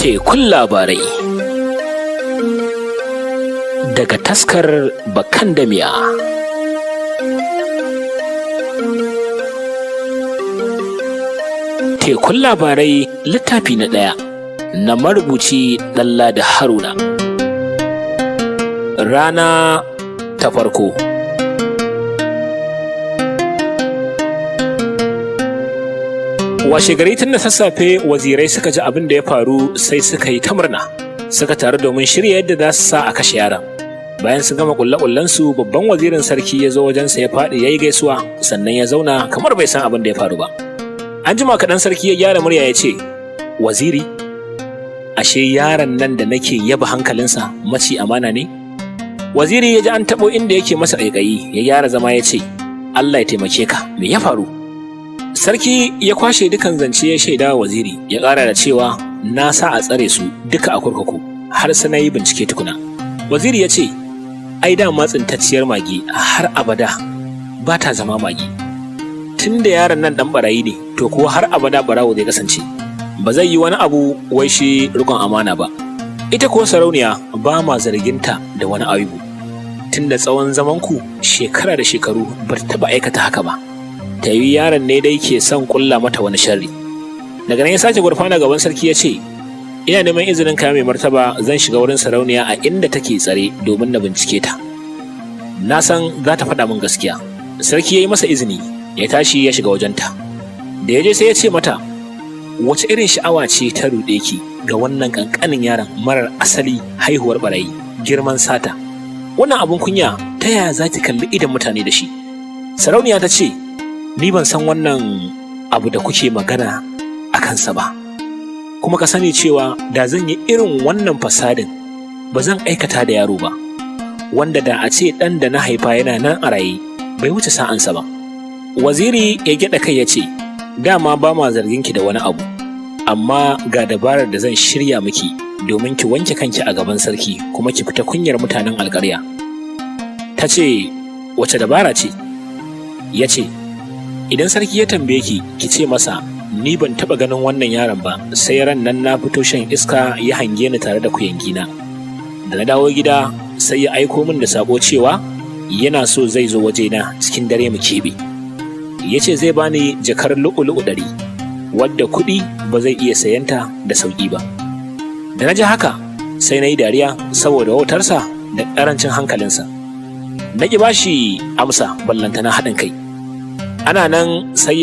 Tekun labarai daga taskar Bakandamiya. Tekun labarai littafi na ɗaya na marubuci Ɗanladi Haruna. Rana ta farko. Washe gari tun da sassafe wazirai suka ji abin da ya faru, sai suka yi ta murna, suka taru domin shirya yadda za su sa a kashe yaron. Bayan sun gama kulle su, babban wazirin sarki ya zo wajensa, ya faɗi ya yi gaisuwa, sannan ya zauna kamar bai san abin da ya faru ba. An jima kaɗan sarki ya gyara murya ya ce, "Waziri, ashe yaron nan da nake yaba hankalinsa maci amana ne?" Waziri ya ji an taɓo inda yake masa ƙaiƙayi, ya gyara zama ya ce, "Allah ya taimake ka, me ya faru?" Sarki ya kwashe dukan zance ya shaida wa waziri, ya ƙara da cewa, "Na sa a tsare su duka a kurkuku har sai na yi bincike tukuna." Waziri ya ce, "Ai dama tsintacciyar mage har abada ba ta zama mage. Tun da yaron nan ɗan barayi ne, to kuwa har abada barawo zai kasance. Ba zai yi wani abu wai shi riƙon amana ba. Ita kuwa sarauniya ba ma zarginta da wani aibu. Tun da tsawon zamanku shekara da shekaru ba ta taɓa aikata haka ba. Ta yi yaron ne dai ke son kulla mata wani sharri." Daga nan ya sake gurfana gaban sarki ya ce, "Ina neman izinin ka, mai martaba, zan shiga wurin sarauniya a inda take tsare domin na bincike ta. Na san za ta faɗa min gaskiya." Sarki ya yi masa izini, ya tashi ya shiga wajenta. Da ya je sai ya ce mata, "Wace irin sha'awa ce ta ruɗe ki ga wannan ƙanƙanin yaron marar asali, haihuwar barayi, girman sata? Wannan abun kunya, ta yaya za ki kalli idon mutane da shi?" Sarauniya ta ce, "Ni ban san wannan abu da kuke magana a kansa ba, kuma ka sani cewa da zan yi irin wannan fasadin ba zan aikata da yaro ba, wanda da a ce ɗan da na haifa yana nan a raye bai wuce sa'ansa ba." Waziri ya gyaɗa kai ya ce, "Dama ba ma zargin ki da wani abu, amma ga dabarar da zan shirya miki domin ki wanke kanki a gaban sarki kuma ki fita kunyar mutanen alƙarya." Ta ce, "Wace dabara ce?" Ya ce, "Idan sarki ya tambaye ki, ki ce masa ni ban taɓa ganin wannan yaron ba sai ran nan na fito shan iska ya hange ni tare da kuyangina. Da na dawo gida sai ya aiko min da sako cewa yana so zai zo wajena cikin dare mu keɓe. Ya ce zai bani jakar lu'u-lu'u 100, wadda kuɗi ba zai iya sayanta da sauƙi ba. Da na ji haka sai na yi dariya saboda wautarsa da ƙarancin hankalinsa. Na ƙi bashi amsa, ballantana haɗin kai." Ana nan sai